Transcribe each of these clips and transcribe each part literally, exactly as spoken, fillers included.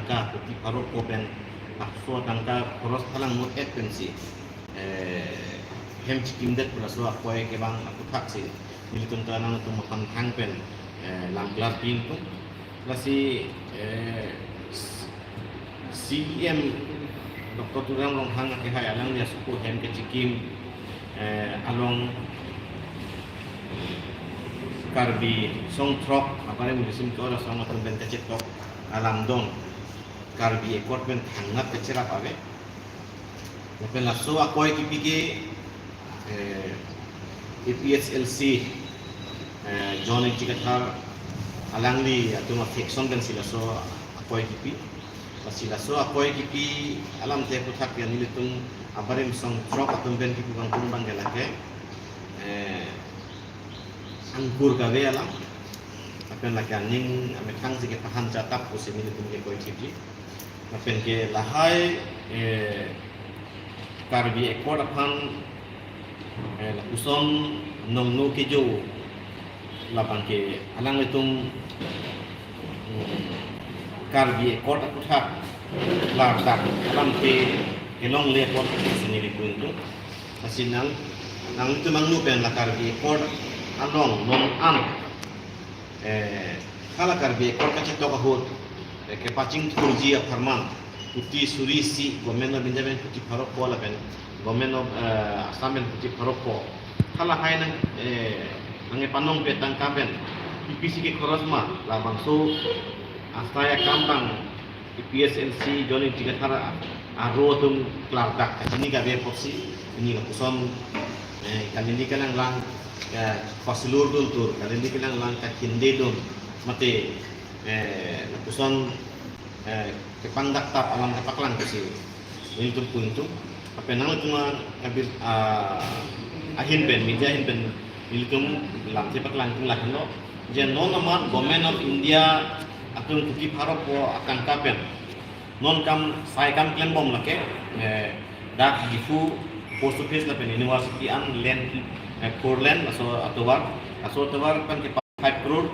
ka kuti pharo ko pen laso tangka khoros thalang mut et pensi, eh, hem chikimdet pu laso akoi kevang aputhaksi nelitum ta nangtum aphan thang pen, eh, lam klarpi ingtung. Lasi, eh, C E M Doctor Tuliram Ronghang akehai alangli asupo hem kechikim, eh, along Karbi song throk abarim risim ke-ot asong atum pen kachetok alamdon Karbi Accord pen thangnat kacherap ave. Lapen laso akoi kipi ke, eh, A P H L C, eh, John Ingti Kathar alangli atum a-faction pensi laso akoi kipi. Lasi laso akoi kipi alamthe aphuthak ya nelitum abarim song throk atum pen kipu kangtung abang ke lake, eh, angkur kave alam. Lapen lake aning amethang si kepahan chatap pusi nelitum ke koi chipji. Lapen ke lahai, eh, Karbi Accord aphan, eh, lapuson nongno kejo labang ke alanglitum, mm, Karbi Accord aphuthak klardak alamthe kelongle apot si neli pu ingtung. Lasi nang, nanglitum angno pen la Karbi Accord along non an, eh, hala Karbi Accord kachetok ahut, eh, kepachingthurji apharman kuti suri isi Government of India pen kuti pharo pho lapen Government of, eh, Assam pen kuti pharo pho. Halahai nang, eh, nangkepanongpe tangka pen P P C ke khoros ma labangso asai akam abang A P H L C John Ingti Kathar aro atum klardak kachini kave apotsi pini lapuson, eh, kalili kalanglang, eh, pasulurdun tur, kalili kalanglang kakindedun mate, eh, lapuson, eh, kepangdaktap alam kepaklang pusi nelitum pu ingtung. Lapen nanglitum abir, ah, ahin pen, media ahin pen nelitum lamthe paklang ingtung lahenlo. Je non amat Government of India atum kuti pharo pho atangka pen non kam sai kam klembom lake, eh, dak Diphu post office lapen university an land, eh, four lane laso atovar, laso atovar pen ke five crore,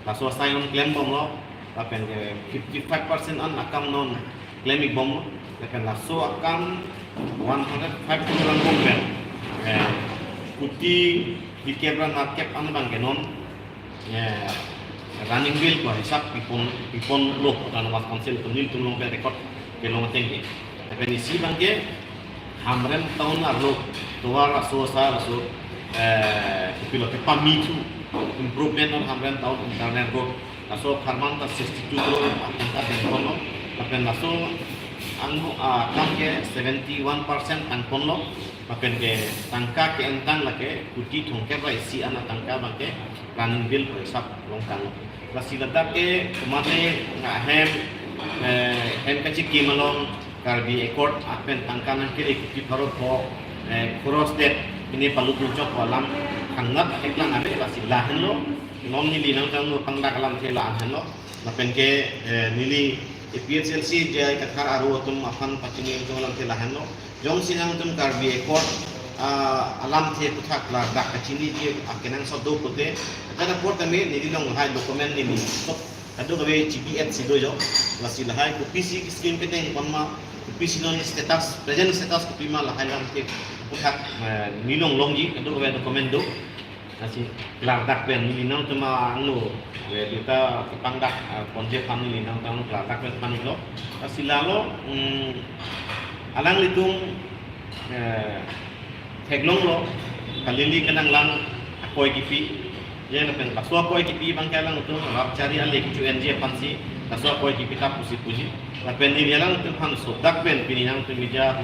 laso asai non klembomlo, lapen ke fifty five percent an akam non klem-ikbomlo, lapen laso akam one hundred five crore angbong pen, eh, kuti phlikep ra nerkep an abang ke non, eh, running bill pu ahisap pipon, piponlo Autonomous Council atum, nelitum along pen record kelong ateng ke. Lapen isi abang ke Hamren town arlo tovar laso asai laso, eh, kopilo kepame thu improvement on Hamren town internal road. Laso apharman ta sixty two crore atangka tangponlo. Lapen laso angno, ah, akam ke seventy one percent tangponlo. Lapen ke tangka ke-entang lake kuti thomkep ra isi an atangka abang ke running bill pu ahisap long tanglo. Lasi ladak ke komatne nang hem, eh, hem kachikim along Karbi Accord apen tangka nangkele kuti pharo pho, eh, khorosdet pine palu puchok pu alam thangnat heklang ave, lasi lahenlo. Non neli nangtum angno pangdak alamthe la-an henlo. Lapen ke, eh, neli A P H L C J I Kathar aro atum aphan pachini ingtung alamthe lahenlo. Jongsi nangtum Karbi Accord, ah, alamthe aphuthak klardak kachiniji akenangsot do pute, jan apor tame neli along lahai document neli sok kadokave chibi-et si do jo. Lasi lahai kopisi scheme keteng pon ma, kopisi non status, present status kopi ma lahai alamthe aphuthak, eh, neli along longji kadokave document do. Lasi klardak pen neli nangtum angno, eh, duta kepangdak, ah, ponji aphan neli nangtum klardak pen paniklo. Lasi lalo, mm, alanglitum, eh, theklonglo, kalili kenanglang akoi kipi. Je lapen laso akoi kipi abang ke alangtum rap chari ale kecho-enji aphansi laso akoi kipi ta pusi puji. Lapen neli alangtum aphan sodak pen pini nangtum media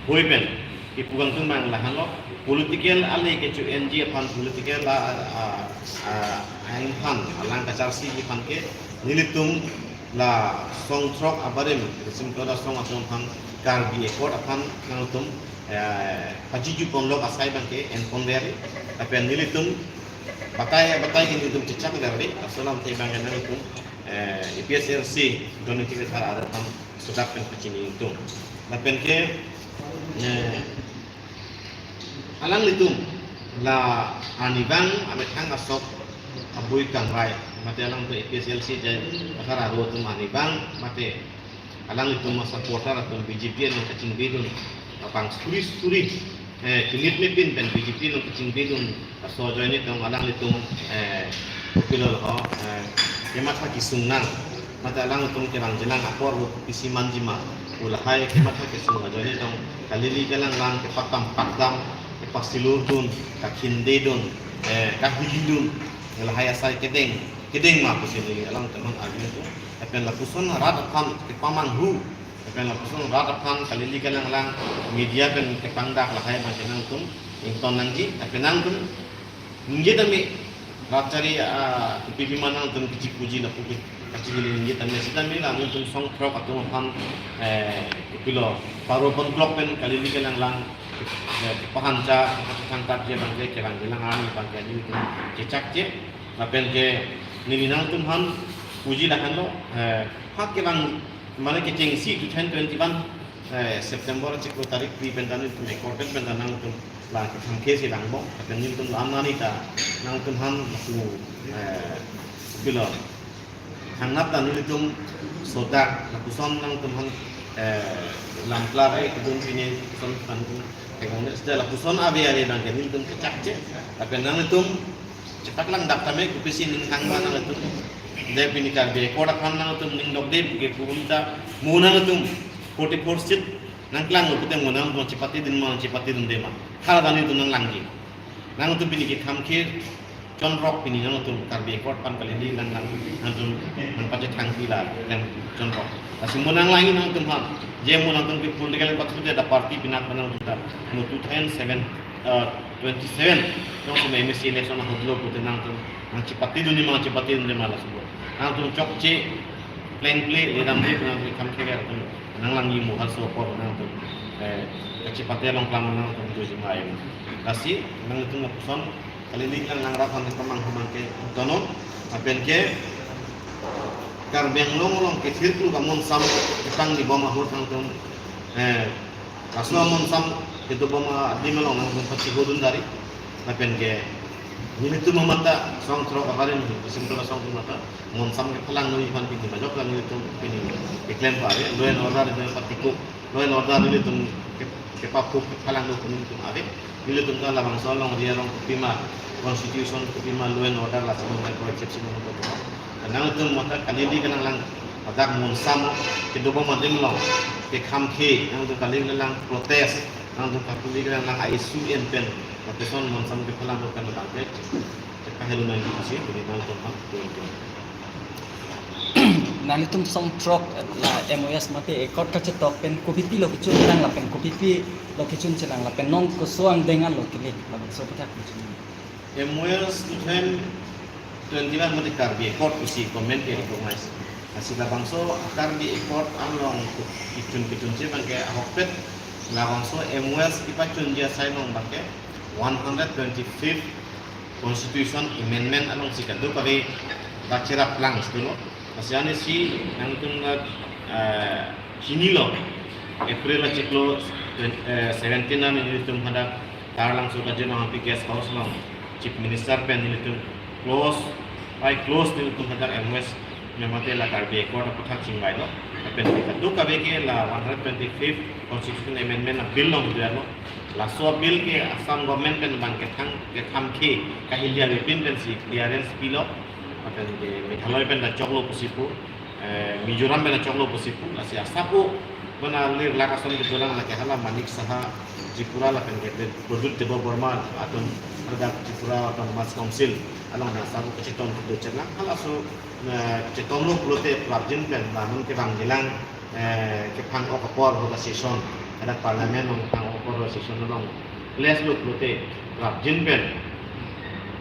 hoi pen kipu kangtung abang lahenlo, political ale kecho-enji aphan, political a, a, a, ain aphan alang kacharsiji aphan ke nelitum la song throk abarim risim ke-ot asong atum aphan Karbi Accord aphan nangtum, eh, pajiju ponlok asai abang ke enpon ri. Lapen nelitum batai batai ke nelitum chechak ri. Laso alamthe abang ke nangtum, eh, A P H L C John Ingti Kathar aro aphan sodak pen pachini ingtung. Lapen ke, eh, alanglitum la arnivang amethang asok abui kangrai Mate alangtum A P H L C jai akhara aro atum ani abang, mate alanglitum a-supporter atum B J P along kachingbidun, abang suri suri, eh, chimit mepin pen B J P along kachingbidun, laso ajoine tong alanglitum, eh, kopilo ho, eh, kematha kesung nang, mate alanglitum kevangjilang apor hu kopisi manji ma, pu lahai kematha kesung ajoine tong, kalili kalanglang kepaktam paktam, kepasilurdun, kakhindedun, eh, kahilidun, lahai asai kedeng, kedeng ma pusi neli alangtum aphan arjutu. Lapen lapuson rat aphan kepamanghu, lapen lapuson rat aphan kalili kalanglang media pen kepangdak lahai abang ke nangtum ington nangji, lapen nangtum ningje tame rat chari, ah, kopi pima nangtum kechipuji lapu ke kachihili ningje tame, sitame la nangtum songthrok atum aphan, eh, kopilo, paro pon klok pen kalili kalanglang, eh, kepahancha, kepachethangkatji abang ke, kevangjilang arni abang ke, nelitum chechakche, lapen ke neli nangtum aphan puji lahenlo, eh, ha kevang, mane kechengsi two thousand twenty-one, eh, September chiklo tarik phli pen ta nelitum accord pen ta nangtum la kethangke si langbom, lapen nelitum la anani ta nangtum aphan lapu, eh, kopilo, thangnat ta nelitum sodak lapuson nangtum aphan, eh, lamklar ai kedun pine lapuson nangtum theklongle, seta lapuson ave ave abang ke nelitum kechakche, lapen nangtum chepaklangdak tame kopisi ning thangma nangtum. De pini Karbi Accord aphan nangtum ning dokde ke pu ta, mo nangtum forty-four seat nangklanglo pute mo nangtum chepatidun ma, chepatidunde ma, hala ta nelitum nanglangji. Nangtum pini kethangke chonrok pini nangtum Karbi Accord aphan kalili nang nang nangtum nangpachethangpi la klem chonrok. Lasi mo nanglangji nangtum aphan, je mo nangtum ke political party te da party pinat nangtum ta, mo two thousand seven, eh, twenty-seven, nangtum M A C election ahutlo pute nangtum nangchepatidunji ma, chepatidunde ma laso. Nangtum chokche, plengple, ledamde, nangtum kethangke atum nanglangji mo, halaso apor nangtum, eh, kachepate along klam nangtum doji ma em. Lasi nangtum lapuson kalili kalanglang rat aphan kepamanghu abang ke ingtonnon, lapen ke Karbi Anglong along kethirplu kamonsam kepangbibom ahut nangtum, eh, laso amonsam kedobom adim along nangtum pachihodun dari, lapen ke nelitum amat ta songthrok abarim, simple songthrok amat ta monsam kephalangno aphan pini majok la nelitum pini keklem pa ave, law and order nelitum patikuk, law and order nelitum ke, kepapuk kephalangno pu nelitum ave. Nelitum ta labangso alongri arong kopima, constitution kopima, law and order lason nang project si nang kopima. Nangtum amat ta kalili kalanglang, ladak monsam kedobom adim along kethangke, nangtum kalili kalanglang protest, nangtum kalili kalanglang a-issue en pen, lapuson monsam kephalangno pen abang ke chepahelonangji pusi neli nangtum aphan ingtonlo. Nanglitum songthrok la M O S mate accord kachetok pen kopipi lo kechun chelang lapen kopipi lo kechun chelang lapen non koso angdeng lo kele, labangso aputhak kechun. M O S two thousand twenty-one mate Karbi Accord pusi government ke recognize. Lasi labangso Karbi Accord along kechun kechunche abang ke ahokpet labangso M O S kepachunji asai along abang ke one hundred twenty-fifth Constitution Amendment alongsi kadokave ta cheraplang stulo. Lasi anisi nangtum la, eh, chinilo, April achiklo, eh, seventeen arni nelitum hadak Taralangso Kajirong Hangpi Guest House along Chief Minister pen nelitum close, by close nelitum hadak M O S mate la Karbi Accord aputhak chingvailo. Lapen kadokave ke la one hundred twenty-fifth Constitution Amendment a-bill along dolo. Laso a-bill ke Assam government pen abang kethang, kethangke kahili avepin pensi clearance pilo. Lapen ke Meghalaya pen ta choklo pusi pu, eh, Mizoram pen ta choklo pusi pu. Lasi asap pu, mana lir lak ason kedolang lake hala Manik Saha Tripura lapen ke Pradyot Debbarma atum hadak Tripura Autonomous Council along na asap pu kachetong kedo chelang. Halaso, eh, chetonglo pulote prapjin pen lamun kevangjilang, eh, kephang-ok apor ho session, hadak parliament along phang-ok apor ho session along place lo pulote prapjin pen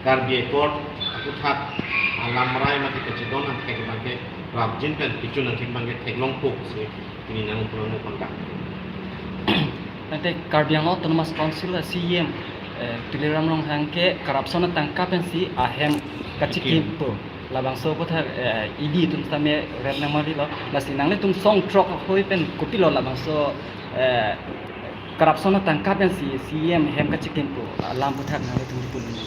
Karbi Accord aputhak alamrai mate kachedon angthek abang ke prapjin pen kechun angthek abang ke theklongpo pusi pini nangtum aphan pangdak. Tangte Karbi Anglong Autonomous Council a-C E M, eh, Tuliram Ronghang ke corruption atangka pensi ahem kachekimpo. Labangso aputhak, eh, E D atum sitame rem nangmarilo. Lasi nanglitum songthrok ahoi pen kopilo labangso, eh, corruption atangka pensi C E M hem kachekimpo alam aputhak nanglitum kipu lun?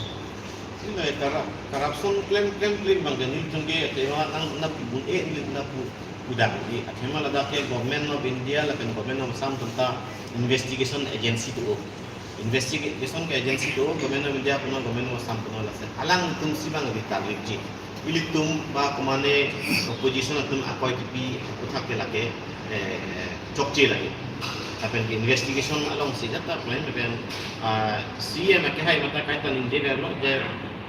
Nilai corrup-, corruption klem klem klem abang ke nelitum ke athema nang na pibun-e, neli na pu udak di. Athema ladak ke Government of India lapen Government of Assam atum ta investigation agency do. Investigation ke agency do, Government of India punon, Government of Assam punon, lasi alangtum si abang di tarlipji. Ilitum ba komane opposition atum akoi kipi aphuthak ke lake, eh, chokche lake. Lapen ke investigation alongsi jata plan lapen, ah, C M akehai mate kaita ningje verlo je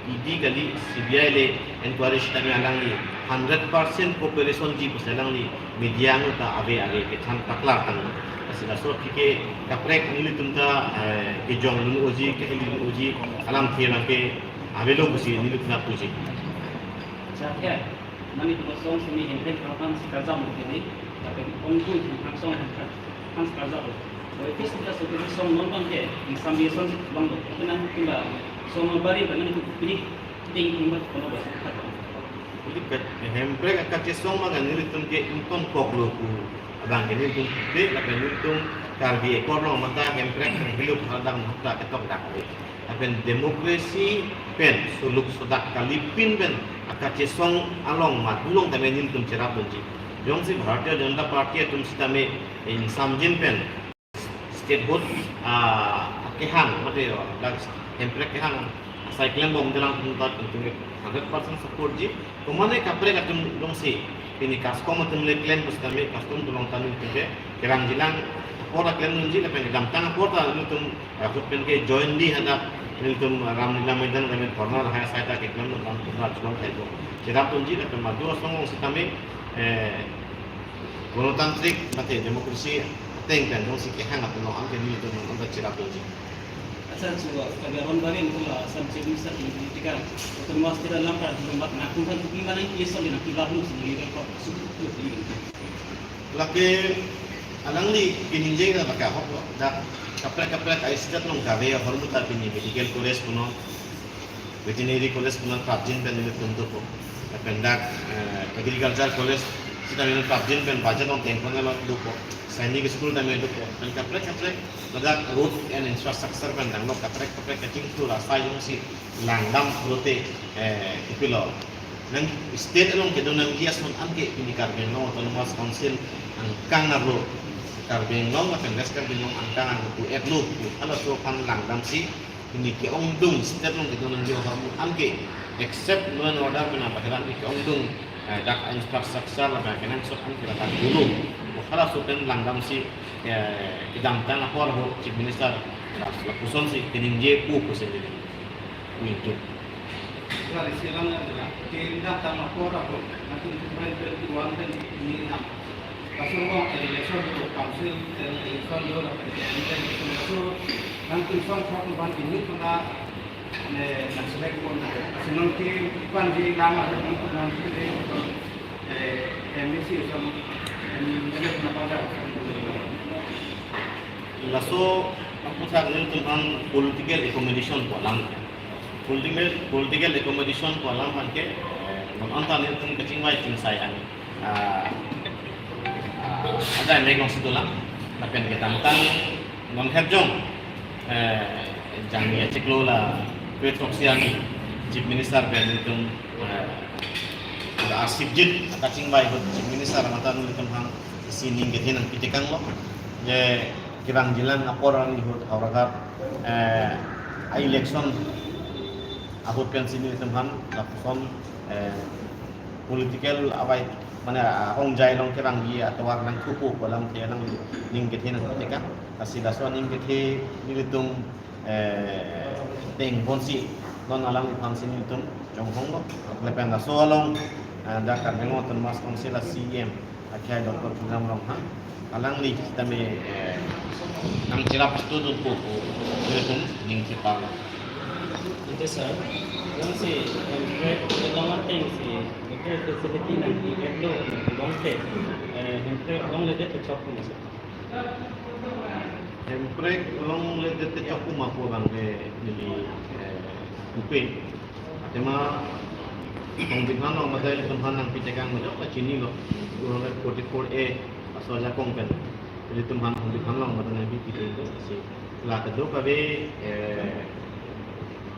E D kali, C B I le inquiry sitame alangli hundred percent cooperation ji pusi alangli media angu ta ave ave kethan paklar tang. Lasi laso aphi ke kaprek nelitum ta, eh, kejong lun oji, keheli lun oji, alamthe abang ke avelo pusi nelitum ta puji. Acha, ya. Mane itum asong sini Hemprek aphan si karjap lo kini, tapi ongkun Hemprek asong Hemprek aphan si karjap lo. Oi, kis kita seperti song non bang ke, examination si bang lo. Tapi nangtum ba song bari bang itu pilih ting ting bat kono bas khat. Jadi ke Hemprek akachesong abang nelitum ke ingtonkoklo pu abang ke nelitum ke, lapen nelitum Karbi Accord along mate Hemprek angkilo phadang hokta ketok dak. Lapen democracy pen suluk sudak kalipin pen akachesong along mat dulong tame nelitum cherapdunji. Jongsi Bharatiya Janata Party atum sitame, eh, ingsamjin pen statehood, ah, kehang mate yo, dak Hemprek kehang asai klembom derang atum ta nelitum hundred percent support ji. Komane kaprek atum jongsi pini CASCOM atum le klem pusitame CASCOM atum along ta nelitum ke kevangjilang apor ta klemdunji lapen kedamtang apor ta nelitum ahut pen ke jointly hadak nelitum Ramlila Maidan kami corner hai asai ta keklem atum atum ta chulong thaibo. Cherapdunji lapen madu asong along sitame, eh, gonotantrik mate democracy ateng pen jongsi kehang atum along anke nelitum along ta cherapdunji. Acha, chu, kami aron barin kula Assam Chief Minister kini ketika Autonomous State alam para dulu mat nakung kan tuki mana yang kisah di nak kibab lu sendiri kan kok sudah tuh. Lake alangli kiningje na baka hok lo. Dak kaprek kaprek a-state along kave ahormu ta pini medical college punon, veterinary college punon prapjin pen nelitum dopo. Lapen dak, eh, agriculture college sitame prapjin pen budget along tengkon along dopo. Sainik school tame dopo. Pen kaprek kaprek ladak road and infrastructure pen danglo kaprek kaprek kachingthur asai jongsi langdam pulote, eh, kopilo. Nang state along kedo nangji ason anke pini Karbi Anglong Autonomous Council angkang arlo, Karbi Anglong lapen West Karbi Anglong angkang arlo pu etlo pu halaso aphan langdamsi pini ke-ongdung state along kedo nangji ahormu anke except law and order pen abahiran ke-ongdung, eh, dak infrastructure lapen kenangsot anke ladak dulu. Halaso pen langdamsi, eh, kedamtang apor ho Chief Minister la-, lapusonsi keningje pu pusi neli uitu. Lari silang adalah kedamtang apor ho nanti twenty twenty-one pen ini nam. Kasurong election do, council election do, lapen election do. Nangtum song sok ban ini kena, eh, nang select pon. Senang ti pan di nama nangtum nang pilih, eh, M D C sama, eh, mana pada. Laso aphuthak nelitum aphan political accommodation pu alam. Political, political accommodation pu alam abang ke, eh, non anta nelitum kachingvai chingsai an, ah, ah, ada yang ngong situlang, lapen kedamtang non herjong, eh, jangmi achiklo la kwe throksi an Chief Minister pen nelitum, eh, la asipjit kachingvai ahut Chief Minister mate nelitum aphan isi ning kethe nangpitekanglo. Je kevangjilang apor arni ahut Howraghat, eh, a-election ahut pensi nelitum aphan lapuson, eh, political avai mane, ah, ongjai along kevangji atovar nangthupo pu alamthe nangning kethe nangpitekang. Lasi laso aning kethe nelitum, eh, tengponsi non alangli aphansi nelitum chonghonglo. Lapen laso along, eh, dak Karbi Anglong Autonomous Council a-C E M akehai Doctor Tuliram Ronghang, alangli sitame, eh, nangcherap student po po nelitum ning cheparlo. Ante sir, jongsi Hemprek along atengsi medical facility nangpi-etlo pu abang ke, eh, Hemprek alongledet chok pu ma sir? Hemprek alongledet chok pu ma pu abang ke neli, eh, pupe. Athema Hongbit aphan along mate ilitum aphan nangpitekang majok ta chinilo. Two hundred forty-four A aso ajakong pen ilitum aphan Hongbit aphan along mate nangpi pite do si. La kedo kave, eh,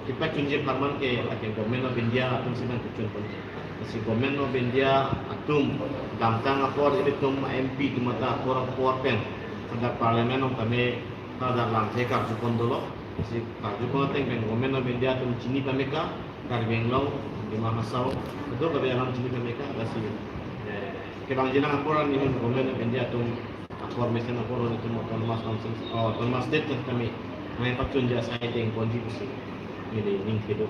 kepachunji apharman ke, lake Government of India atum si nangpachun ponji. Lasi Government of India atum damtang apor ilitum M P atum ta apor apor pen hadak Parliament along tame hadak lamthe karju pon dolo. Lasi karju pon ateng pen Government of India atum chini pame ka, Karbi Anglong, Dima Hasao, kedo kave alam chini pame ka. Lasi, eh, kevangji nang apor an nelitum Government of India atum apor mesen apor nelitum Autonomous Council, oh, Autonomous State tame nangpachunji asai deng ponji pusi neli ning kedo.